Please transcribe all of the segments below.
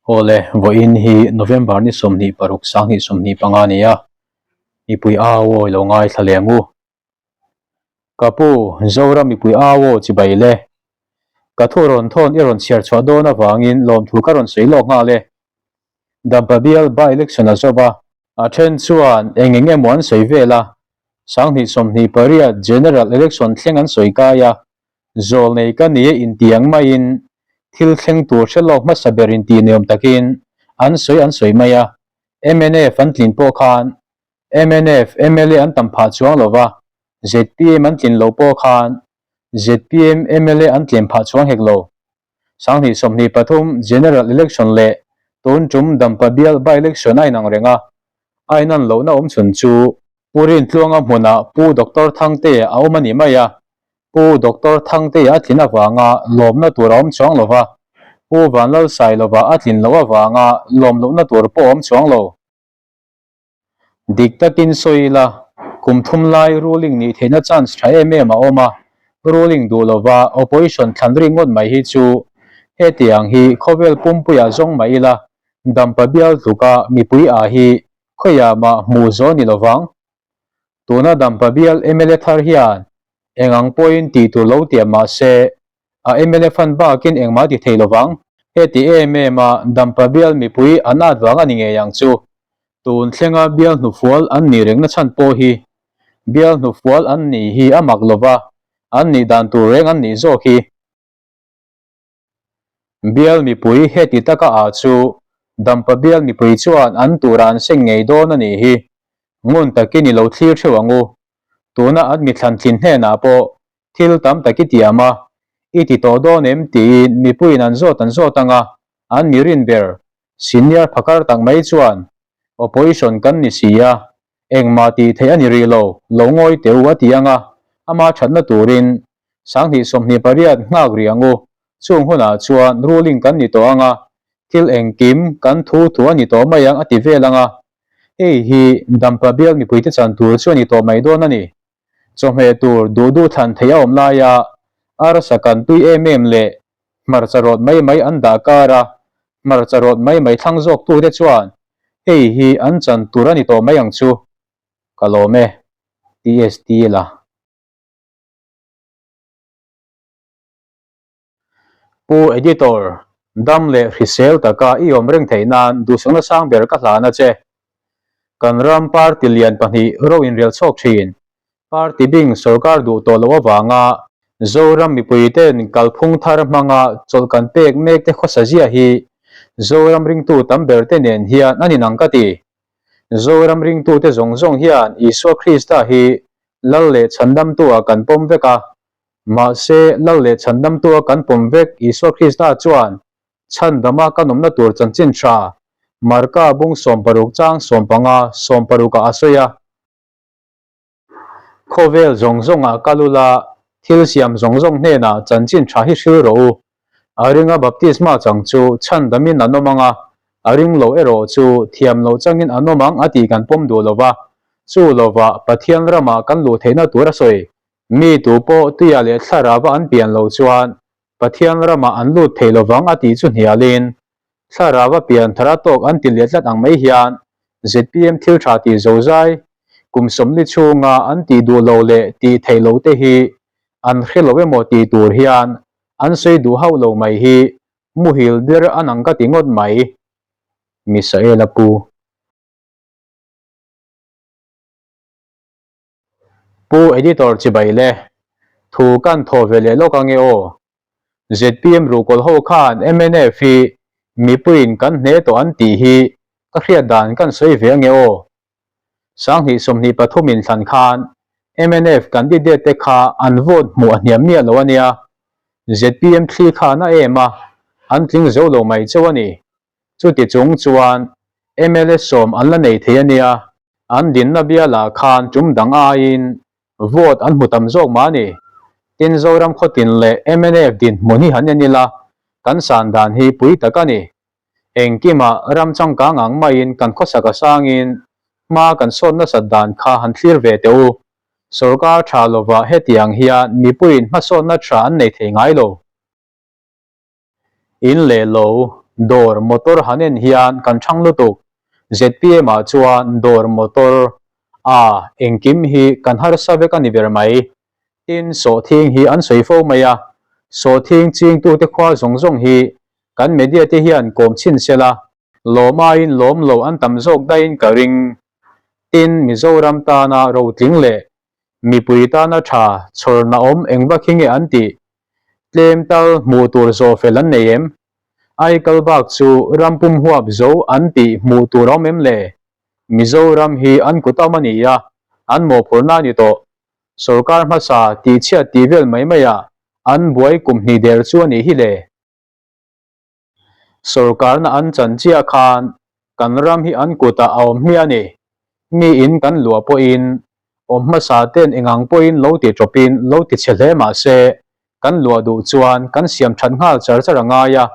Awle, vawiin hi November ni 26 2025 a ni a, mipui au aw i lo ngaithla leh ang u. Ka pu, Zoram mipui au aw chibai le. Ka thu rawn thawn i rawn chhiar chhuah dawn avangin lawmthu ka rawn sawi lawk nghal e. Dampa bial by-election a zawp a. A then chuan eng eng emaw an sawi vel a, 2028 General Election thleng an sawi kai a, Zawlnei ka ni e intiang maiin thil thleng tur hre lawk hmasa ber intih niawm takin an sawi an sawi mai a, mnf an tlin pawh khan mnf mla an tam phah chuang lo va, zpm an tlin lo pawh khan zpm mla an tlem phah chuang hek lo. 2023 General Election leh tun tum Dampa bial by-election a inang reng a, a inan lohna awm chhun chu Pu Rintluanga hmunah Pu Doctor Thangtea a awm a ni mai a, Pu Doctor Thangtea a tlin avanga lawmna tur a awm chuang lo va, Pu Vanlalsailova a tlin loh avanga lawm lohna tur pawh a awm chuang lo. Dik takin sawi ila, kum thum lai ruling nih theihna chance tha em em a awm a, ruling duh lova opposition thlan rik ngawt mai hi chu hetiang hi khawvel pumpuiah zawng mai ila, dampa bial tluka mipui ah hi khawiah mah hmuh zawh ni lovang. Tuna dampa bial mla thar hian eng ang pawhin tih tur lo tiam mah se, a mla fund bakin engmah ti thei lovang. Heti em em a dampa bial mipui an at vang a ni ngei ang chu. Tun thlenga bial hnufual an nih rengna chhan pawh hi bial hnufual an nih hi a mak lova, an nih dan tur reng an nih zawk hi. Bial mipui heti taka ah chu Dampa bial mipui chuan an tura an seng ngei dawn a nih hi. Ngun takin i lo thlir theuh ang u. Tuna an mithlan tlin hnenah pawh thil tam tak i tiam a, i ti tawh dawn em tiin mipuiin an zawt an zawt ang a, an mi rin ber senior phakar tak mai chuan opposition kan ni si a, engmah tih theih a ni rih lo, lo ngawi teh u a ti ang a, ama thatna turin 2028 nghak rih ang u, chung hunah chuan ruling kan ni tawh ang a, thil engkim kan thu thu a ni tawh mai ang a ti vel ang a, hei hi Dampa bial mipuite chan tur chu a ni tawh mai dawn a ni. Chawhmeh tur duh duh thlan theih a awm laia arsa kan tui em em leh hmarcha rawt mai mai an dah kar a, hmarcha rawt mai mai thlang zawk tute chuan hei hi an chan tur a ni tawh mai ang chu. Ka lawm e. TST la. Pu Editor, dam leh hrisel taka i awm reng theih nan duhsakna sang ber ka hlan a che. Kan ram party lian pahnih ro inrel chhawk thin. Party bing sorkar duh tawh loh avanga Zoram mipuiten kalphung thar hmanga chawlh kan pek mek te khawsa zia hi Zoram ringtu tam ber te nen hian an inang ka ti. Zoram ringtute zawng zawng hian Isua Krista hi Lal leh Chhandamtua kan pawm vek a, mahse Lal leh Chhandamtua kan pawm vek Isua Krista chuan chhandama kan awmna tur chanchin tha Marka bung 16 chang 15 16 ah a sawi a. Khawvel zawng zawngah kal ula, thil siam zawng zawng hnenah chanchin tha hi hril rawh u. A ringa baptisma chang chu chhandamin an awm ang a, a ring lo erawh chu thiam loh changin an awm ang a tih kan pawm duh lo va. Chu lovah Pathian ramah kan luh theihna tur a sawi. Mi tu pawh tuia leh thlarava an pian loh chuan Pathian ramah an lut thei lovang a tih chu hnialin Thlarau a pian thar a tawk an ti leh tlat ang mai hian zpm thil tha tih zozai kum 40 chhunga an tih duh lo leh tih theih lo te hi an hre lo emaw tih tur hian an sawi duh hauh lo mai hi muhil der an ang ka ti ngawt mai. Misael a pu. Pu Editor chibai le. Thu kan thaw ve leh lawk ange aw. Zpm ruhkawl ho khan mnf hi mipuiin kan hne tawh an tih hi ka hriat dan kan sawi ve ange aw. 2023 inthlan khan mnf candidate te kha an vote hmuh a hniam miah lo ania. Zpm thli khan a em a, an tling zo lo mai chauh a ni. Chuti chung chuan mla sawm an la nei thei ania, an dinna bialah khan tum dang aiin vote an hmu tam zawk mah a ni. Tin Zoram khawtin leh mnf dinhmun hi han en ila, kan san dan hi pui tak a ni. Engkimah ram changkang ang maiin kan khawsak a sangin hma kan sawt nasat dan kha han thlir ve teh u. Sorkar tha lovah hetiang hian mipuiin hmasawnna tha an nei thei ngai lo. In leh lo. Dawr motor han en hian kan chhang lutuk. Zpm ah chuan dawr motor a engkim hi kan harsa vek a ni ber mai. Tin, sawhthing hi an sawi fo mai a, sawhthing chingtute khua zawng zawng hi kan media te hian kawm chhin sela, lawm aiin lawm lo an tam zawk daihin ka ring. Tin, Mizoram tana rotling leh mipui tana tha chhawrna awm eng vak hi nge an tih? Tlem tal hmuh tur zawh fel an nei em? Aikal bak chu ram pum huap zo an tih hmuh tur a awm em le? Mizoram hi an kut awm a ni a, an mawhphurhna a ni tawh. Sorkar hmasa tihchhiat tih vel mai maiah an buai kum hnih der chu a nih hi le. Sorkarna an chan chiah khan kan ram hi an kutah a awm hmiah a ni. Mi in kan luah pawhin awm hmasa ten engang pawhin lo ti tawpin lo ti chhe hle mah se kan luah duh chuan kan siam that nghal char char a ngai a,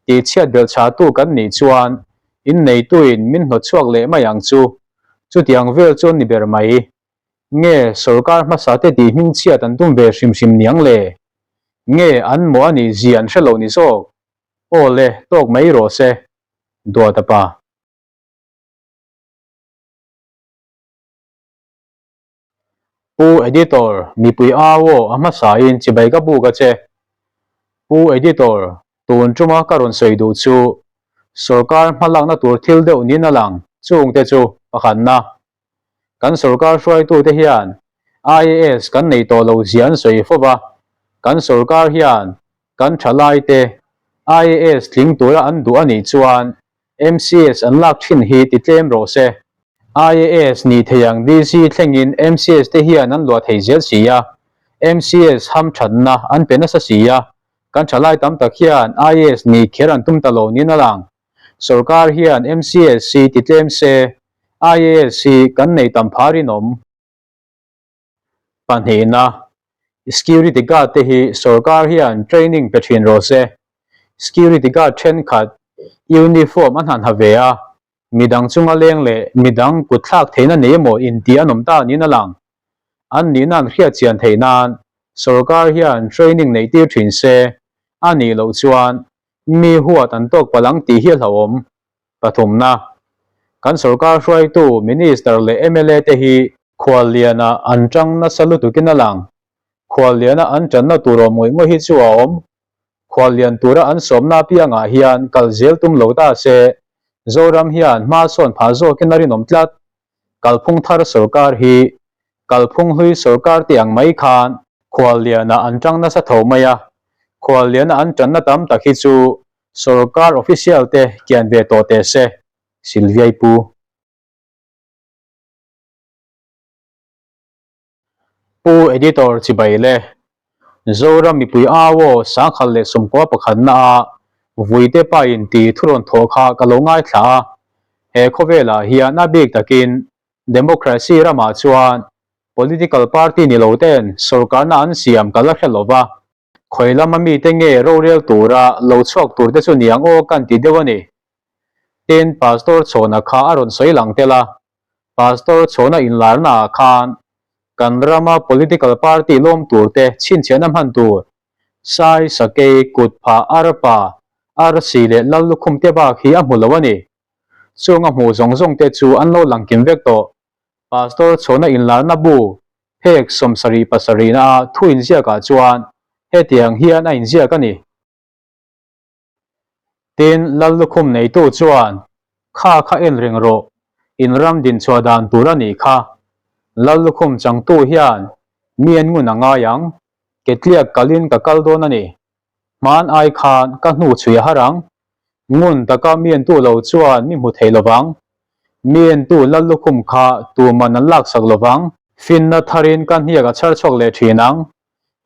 tihchhiat belh chhahtu kan nih chuan inneituin min hnawt chhuak leh mai ang chu. Chutiang vel chu an ni ber mai. Nge sorkar hmasa te tih hming chhiat an tum ve hrim hrim niang le? Nge an maw a nih zia an hre lo ni zawk? Aw le, tawk mai rawh se. Duata pa. Pu Editor, mipui au aw a hmasa in chibai ka buk a che. Pu Editor, tun tuma ka rawn sawi duh chu sorkar hmalakna tur thil deuh niin a lang, chungte chu pakhatna. Kan sorkar hruaitute hian IAS kan nei tawh lo zia an sawi fo va, kan sorkar hian kan thalaite IAS tling tura an duh a nih chuan MCS an lak thin hi ti tlem rawh se. IAS nih thei ang DC thlengin MCS te hian an luah thei zel si a, MCS hamthatna an pe nasa si a, kan thalai tam tak hian IAS nih kher an tum ta lo niin a lang. Sorkar hian MCS hi ti tlem se, IAS hi kan nei tam phah rinawm. Pahnihna, Security guard te hi sorkar hian training pe thin rawh se. Security guard thenkhat uniform an han ha ve a, midang chunga leng leh midang kutthlak theihna nei emaw intih an awm ta niin a lang. An nihna an hriat chian theih nan sorkar hian training neih tir thin se, a nih loh chuan Mi huat an tawk palh ang tih hi a hlauhawm. Pathumna, Kan sorkar hruaitu Minister leh mla te hi khualliana an tang nasa lutukin a lang. Khualliana an tanna tur awm ngawih ngawih hi chu a awm. Khuallian tura an sawmna apiangah hian kal zel tum lo ta se, Zoram hian hma sawn phah zawkin a rinawm tlat. Kalphung thar sorkar hi Kalphung hlui sorkar tih ang mai khan khuallianah an tang nasa tho mai a, khualliana an tanna tam tak hi chu sorkar official te kian ve tawh teh se, Sylviai pu. Pu Editor chibai le. Zoram mipui au aw sangkhal leh sawmkua pakhatna a Vuite pa in ti thurawn thawh kha ka lo ngaithla a, he khawvelah hian a bik takin Democracy ramah chuan political party ni lo ten sorkarna an siam ka la hre lo va, khawi lama mite nge rorel tura lo chhuak tur te chu niang aw kan ti deuh a ni. Tin, Pastor Chhawna kha a rawn sawi lang tel a, Pastor Chhawna inlarna ah khan kan rama political party lawm tur te chhinchhiahna hman tur Sai, Sakei, Kutpha, Arpa, Arsi leh Lallukhum te bak hi a hmu lo a ni. Chung a hmuh zawng zawng te chu an lo lang kim vek tawh. Pastor Chhawna inlarna bu phek 77 na a thu inziakah chuan hetiang hian a inziak a ni. Tin, Lal lukhum neitu chuan, Kha kha en reng rawh, in ram dinchhuah dan tur a nih kha. Lal lukhum changtu hian mi en ngun a ngai ang, ketliak kalin ka kal dawn a ni. Hmaan ai khan ka hnu chhui a har ang. Ngun taka mi entu lo chuan mi hmu thei lovang. Mi entu lal lukhum kha tuman an laksak lovang. Finna tharin ka hniak a chhar chhuak leh thin ang.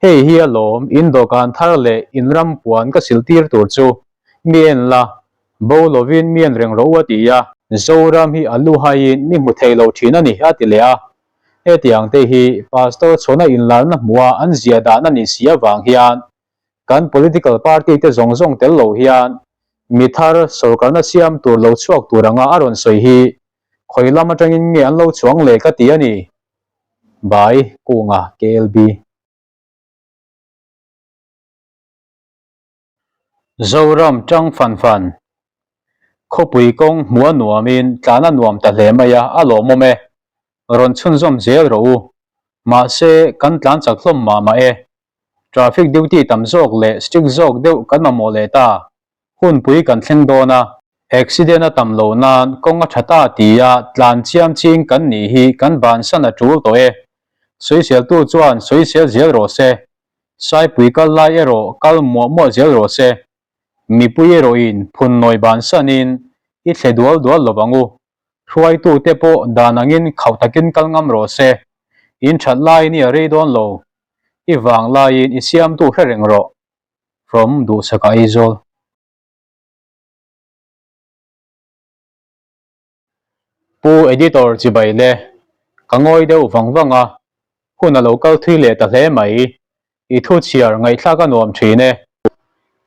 Hei hi a lawm, in dawhkan thar leh in ram puan ka sil tir tur chu. Mi en la, bo lovin mi en reng rawh u a ti a. Zoram hi a lu haiin mi hmu thei lo thin a ni a ti leh a. Hetiang te hi Pastor Chhawna inlarna hmuha an zia dan a nih si avang hian kan political party te zawng zawng tel lo hian mi thar sorkarna siam tur lo chhuak tur anga a rawn sawi hi khawi lam atangin nge an lo chuang le ka ti a ni. By Kunga KLB. Zoram tang fan fan. Khawpui kawng hmuh a nuamin tlan a nuam ta hle mai a, a lawmawm e. Rawn chhunzawm zel rawh u. Mahse, kan tlan chak hlawm mah mah e. Traffic duty tam zawk leh strict zawk deuh kan mamawh leh ta. Hunpui kan thleng dawn a, accident a tam loh nan kawng a tha ta tia tlan chiam ching kan nih hi kan bansan a tul tawh e. Sawiseltu chuan sawisel zel rawh se. Saipui kal lai erawh kal muah muah zel rawh se. Mipui erawhin phun nawi bansanin i thle dual dual lo ang u. Hruaitute pawh dan angin khauh takin kal ngam rawh se. In that laiin i a rei dawn lo. I vang laiin i siamtu hre reng rawh. From Duhsaka Aizawl. Pu Editor chibai le, ka ngawi deuh vang vang a, hun a lo kal thui leh ta hle mai, i thu chhiar ngaihthlak a nuam thin e.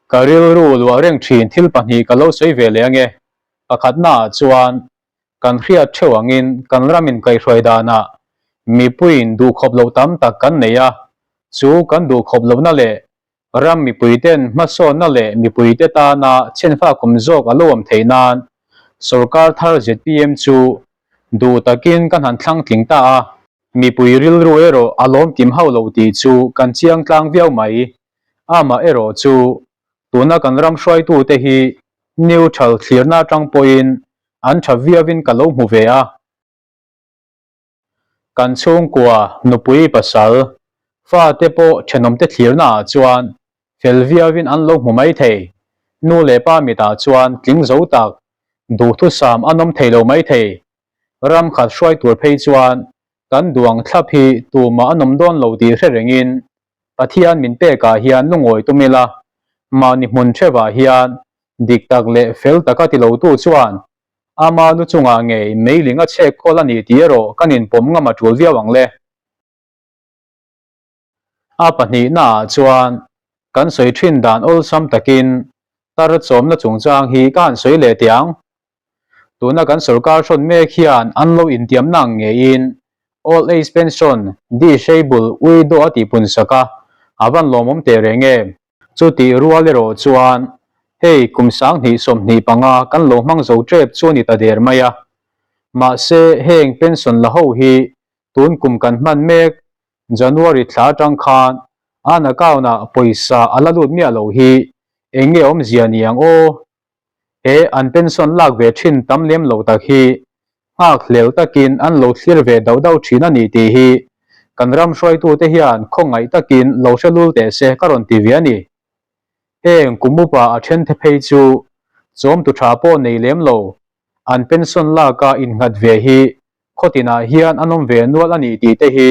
Ka rilru luah reng thin thil pahnih ka lo sawi ve leh ange, pakhatnaah chuan kan hriat theuh angin kan ram inkaihhruai danah mipuiin duhkhawp loh tam tak kan nei a, chu kan duhkhawp lohna leh Ram mipuiten hmasawnna leh mipuite tana chhenfa kum zawk a lo awm theih nan sorkar thar zpm chu duh takin kan han thlang tling ta a. Mipui rilru erawh a lawm kim hauh lo tih chu kan chiang tlang viau mai. Amah erawh chu tuna kan ram hruaitute hi neutral thlirna atang pawhin an tha viauin ka lo hmu ve a. Kan chhungkua, nupui pasal, fate pawh thenawmte thlirna ah chuan fel viauin an lo hmu mai thei. Nu leh pa mitah chuan tling zo tak, duhthusam an awm thei lo mai thei. Ram khat hruai tur phei chuan kan duang thlap hi tumah an awm dawn lo tih hre rengin Pathian min pekah hian lungawi tum ila, mahni hmun thevah hian dik tak leh fel taka ti lotu chuan Ama lu chungah ngei meiling a chhek khawl a ni tih erawh kan inpawm ngam a tul viau ang le. A pahnihnaah chuan kan sawi thin dan awlsam takin tar chawmna chungchang hi ka han sawi leh teh ang. Tuna kan sorkar hrawn mek hian an lo intiamna ang ngeiin Old Age Pension, Disable, Widow a tihpun sak a, a van lawmawm teh reng em? Chutih rual erawh chuan hei kum 2025 kan lo hmang zo tep chu a ni ta der mai a. Mahse heng pension la ho hi tun kum kan hman mek January thla atang khan an account ah pawisa a la lut miah lo hi eng nge awmzia ni ang aw? He an pension lak ve thin tam lem lo tak hi nghak hlel takin an lo thlir ve dauh dauh thin a ni tih hi kan ram hruaitute hian khawngaih takin lo hre lul teh se ka rawn ti ve a ni. Heng kum upa a thente phei chu chawmtu tha pawh nei lem lo, an pension laka innghat ve hi khawtinah hian an awm ve nual a ni tih te hi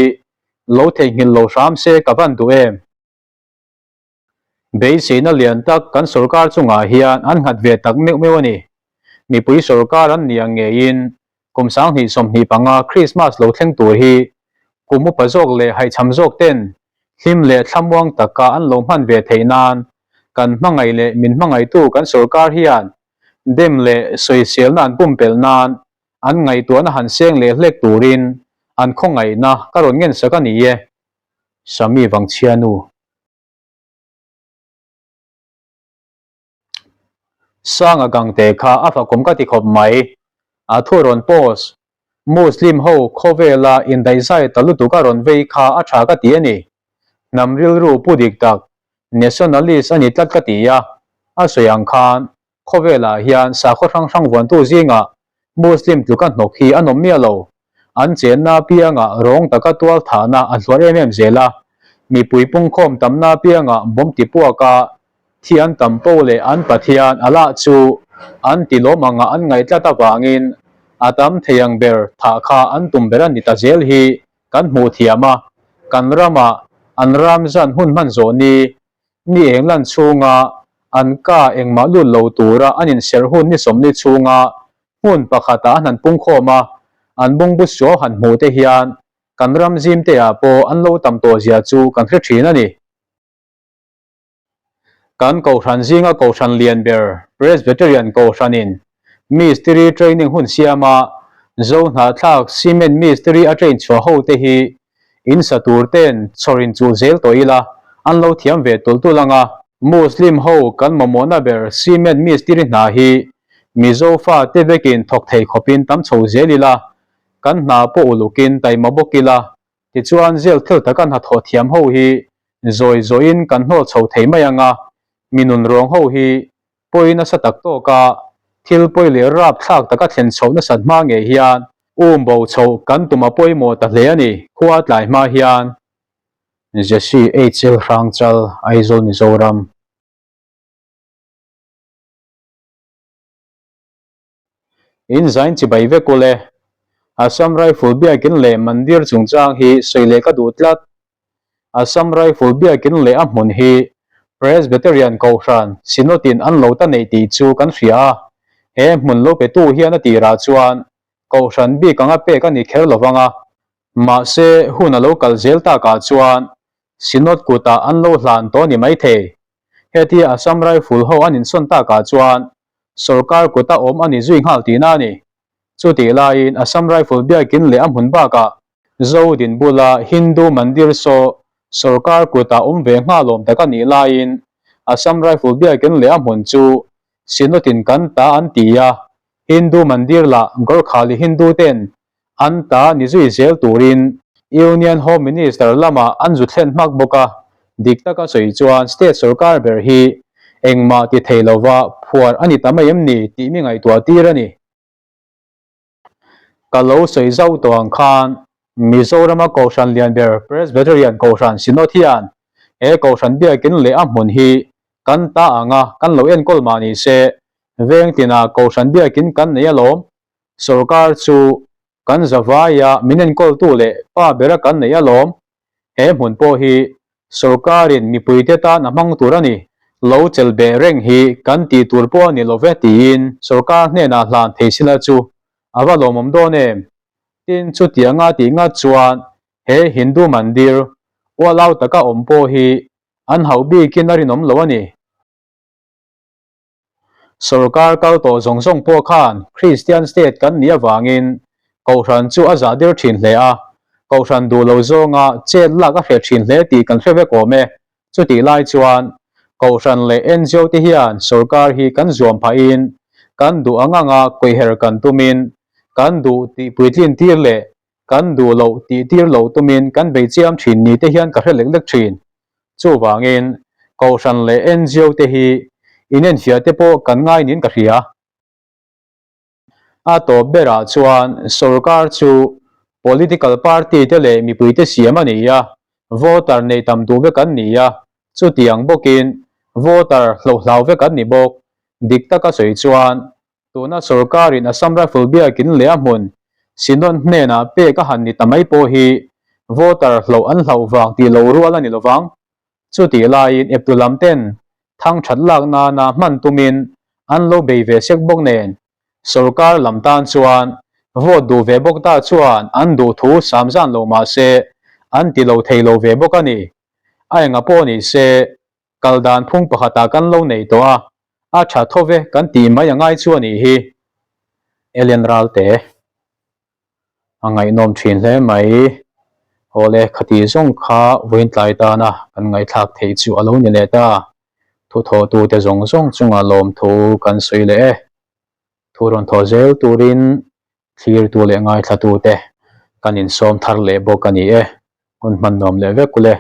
lo theihnghilh lo hram se ka van duh em? Beiseina lian tak kan sorkar chungah hian an nghat ve tak meuh meuh a ni. Mipui sorkar an nih ang ngeiin kum 2025 Krismas lo thleng tur hi kum upa zawk leh haihchham zawk ten hlim leh thlamuang taka an lo hman ve theih nan kan hmangaih leh min hmangaihtu kan sorkar hian dem leh sawiselna an pumpelh nan an ngaihtuahna han seng leh hlek turin an khawngaihna ka rawn ngensak a ni e. Sami Vangchhia nu. Sanga Gangte kha a fakawm ka ti khawp mai. A thu rawn post, Muslim ho khawvela indaihzai ta lutuk a rawn vei kha a tha ka ti a ni. Hnam rilru pu dik tak, nationalist a ni tlat ka ti a. A sawi ang khan Khawvelah hian sakhaw hrang hrang vuantu zingah Muslim tluka hnawk hi an awm miah lo. An chenna apiangah rawng taka tual thahna a hluar em em zel a. Mipui pungkhawm tamna apiangah bomb tipuaka thi an tam po leh an Pathian Allah chu an ti lawm anga an ngaih tlat avangin a tam thei ang ber thah kha an tum ber a ni ta zel hi kan hmuh thiam a. Kan ramah an Ramzan hun hman zawh ni Ni eng lan chhunga an ka engmah lut lo tura an inserh hun ni 40 chhunga hmun pakhata an han pungkhawm a, an bungbu suau han hmuh te hian kan ram zim te ah pawh an lo tam tawh zia chu kan hre thin a ni. Kan Kohhran zinga Kohhran lian ber Presbyterian Kohhranin Mistiri training hun siama Zo hnahthlak cement mistiri a train chhuah ho te hi In sa tur ten chhawr in chulh zel tawh ila, an lo thiam ve tulh tulh ang a. Muslim ho kan mamawhna ber cement mistiri hna hi Mizo fate vekin thawk thei khawpin tam chho zel ila, kan hna pawh ulukin taima bawk ila, tichuan zel thil taka hnathawh thiam ho hi zawi zawiin kan hnawl chho thei mai ang a, mi nun ruang ho hi pawi nasa tak tawk a, thil pawi leh rapthlak taka thlen chhoh nasat hma ngei hian um bo chhoh kan tum a pawimawh ta hle a ni, khua tlai hma hian. Jesse HL Hrangchal, Aizawl, Mizoram. In zain chibai vek ule. Assam Rifle biakin leh Mandir chungchang hi sawi leh ka duh tlat. Assam Rifle biakin leh a hmun hi Presbyterian Kohhran Synod-in an lo ta neih tih chu kan hria a. He hmun lo petu hian a tirah chuan Kohhran bik anga pek a ni kher lovang a. Mahse hun a lo kal zel takah chuan Synod kutah an lo hlan tawh a ni maithei. Hetia Assam Rifle ho an insawn takah chuan sorkar kuta awm a ni zui nghal tihna a ni. Chutih laiin Assam Rifle biakin leh a hmun bakah Zo din bula Hindu Mandir saw sorkar kuta awm ve nghal awm tak a nih laiin Assam Rifle biakin leh a hmun chu Synod-in kan ta an ti a, Hindu Mandir lah Gorkhali Hindu ten An ta ni zui zel turin Union Home Minister lamah an zu thlen hmak bawk a, dik taka sawi chuan state sorkar ber hi engmah ti thei lova phuar a ni ta mai em ni tih mi ngaihtuah tir a ni. Ka lo sawi zauh tawh ang khan Mizorama Kohhran lian ber Presbyterian Kohhran Synod hian he Kohhran biakin leh a hmun hi kan ta anga kan lo enkawl mah ni se veng tinah Kohhran biakin kan nei alawm Sorkar chu kan zavaia min enkawltu leh pa bera kan neih alawm. He hmun pawh hi sorkarin mipuite tan a hmang tur a ni. Lo chelh beh reng hi kan tih tur pawh a ni lo ve tiin sorkar hnenah hlan thei sila chu a va lawmawm dawn em? Tin, chutianga tih ngat chuan he Hindu Mandir ualau taka awm pawh hi an hauh bikin a rinawm lo a ni. Sorkar kal tawh zawng zawng pawh khan Kristian state kan nih avangin Kohhran chu a zah dir thin hle a, Kohhran duh lo zawnga chet lak a hreh thin hle tih kan hre vek awm e. Chutih lai chuan Kohhran leh ngo te hian sorkar hi kan zuam phahin kan duh ang anga kuiher kan tumin kan duh tih puitlin tir leh kan duh loh tih tir lo tumin kan bei chiam thin ni te hian ka hre lek lek thin. Chuvangin, Kohhran leh ngo te hi inenfiah te pawh kan ngai niin ka hria. A tawp berah chuan sorkar chu political party te leh mipui te siam a ni a, voter nei tam duh vek an ni a, chutiang bawkin voter hlohhlau vek an ni bawk. Dik taka sawi chuan Tuna sorkarin Assam Rifle biakin leh a hmun Synod hnenah pek a han ni ta mai pawh hi voter hloh an hlauh vang tih lo rual a ni lovang. Chutih laiin eptu lam ten thang that lak nana hman tumin an lo bei ve sek bawk nen sorkar lam tan chuan vote duh ve bawk ta chuan an duh thu sam zan lo mah se an ti lo thei lo ve bawk a ni. A enga pawh ni se kal dan phung pakhatah kan lo nei tawh a, a tha tho ve kan tih mai a ngai chu a nih hi. Alien Ralte a ngaihnawm thin hle mai. Awle khati zawng kha vawiin tlai tana kan ngaihthlak theih chu a lo ni leh ta. Thuthawhtute zawng zawng chunga lawmthu kan sawi leh e. Thu rawn thaw zel turin thlirtu leh ngaithlatute kan insawm thar leh bawk a ni e. Hun hman nuam leh vek ule.